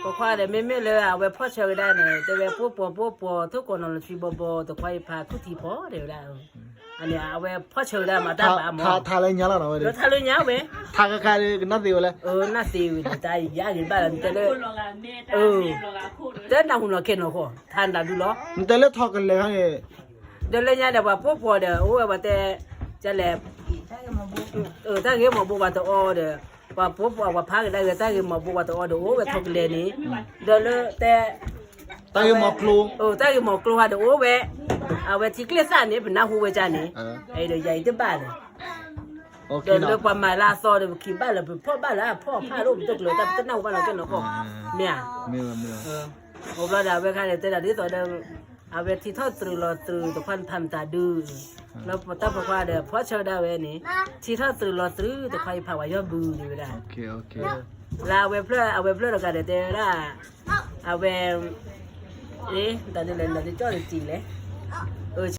ပိာ်ခွါဒီး မ့မ့ၢ်လၢအဝဲဖီၣ်ဆၢကဒါန့ၣ် တဲဝဲ ပိာ်ပိာ်ပိာ်ပိာ် ထိၣ်ကိးနီၣ်လီၤထံဘီဘီ တခွါအံၤဖးခူၣ်ထံဖီ တဲဝဲဒၣ်, အန့ၣ် အဝဲဖီၣ်ဆၢကဒါမၤတၢ်ဘၣ်မး, ထါလၢညါလီၤဝဲ, ထါလၢညါဝဲ, ထါခါခါကနၣ်သ့ဝဲလဲၣ်, နၢ်သ့ဝဲန့ၣ် တၢ်ယါဂ့ၤဘၣ်လီၤ နတဲလၢ, တနၢ်ဟူနီၢ်ကဲနီၢ်ဃီ ထါနတၢ်ဒုလီၤ, နတဲလၢထီၣ်ကလဲၤခါန့ၣ် ဒီးလၢညါဒီး ပှၤပိာ်ပိာ်ဒီး အိၣ်ဝဲပှၤတဲ, ကလဲၣ်, တၢ်ဂ့ၢ်မီၤဘိပှၤတအီဒီး, ပှၤပိာ်ပိာ်ပှၤဖးကဒါဂ့ၤ တၢ်ဂ့ၢ်မီၤဘိပှၤတအီဒီး အိၣ်ဝဲထီၣ်ကလဲၤန့ၣ်, ဒီးလၢတဲ, တၢ်ဂ့ၢ်မီၤကျိ, တၢ်ဂ့ၢ်မီၤကျိဟါဒီးအိၣ်ဝဲ, အဝဲထံကျိသၣ်န့ၣ် ပနၢ်ဟူဝဲဒ်န့ၣ်, ဒီးယၤအံၤတဘၣ်လၢၤ ဒီးလၢပှၤမၤလၢအသီဒီး ပခံဘၣ်လၢၤ ပဖီၣ်ဘၣ်လၢအဖီၣ်ဖးဒိၣ်ပတကျၢၤ တၢ်ပတနၢ်ဟူဘၣ်နီၢ်ကဲနီၢ်ဃီ, မ့ၢ်ဧါ, အိၣ်ဘျီဒီး အဝဲခါန့ၣ် တဲဒၣ်ဒ်သိးဒီး, အဝဲထံထီၣ်တြူာ်လီၤတြူာ် တခွါနဖးမတၤဒု, လၢပတၢ်ပိာ်ခွါဒီး ဖီၣ်ဆၢကဒါဝဲန့ၣ်, ထံထီၣ်တြူာ်လီၤတြူာ် တခွါအံၤဖးဝဲယီၢ်ဘုဒ်ဝဲဒၣ်, လၢအဝဲဖျၢၣ် အဝဲဖျၢၣ်တဂၤဒီးတဲဝဲဒၣ်, အဝဲ, တၢ်န့ၣ်လဲၤလီၤတကၠီၣ်တစံးလဲၣ်, အၢ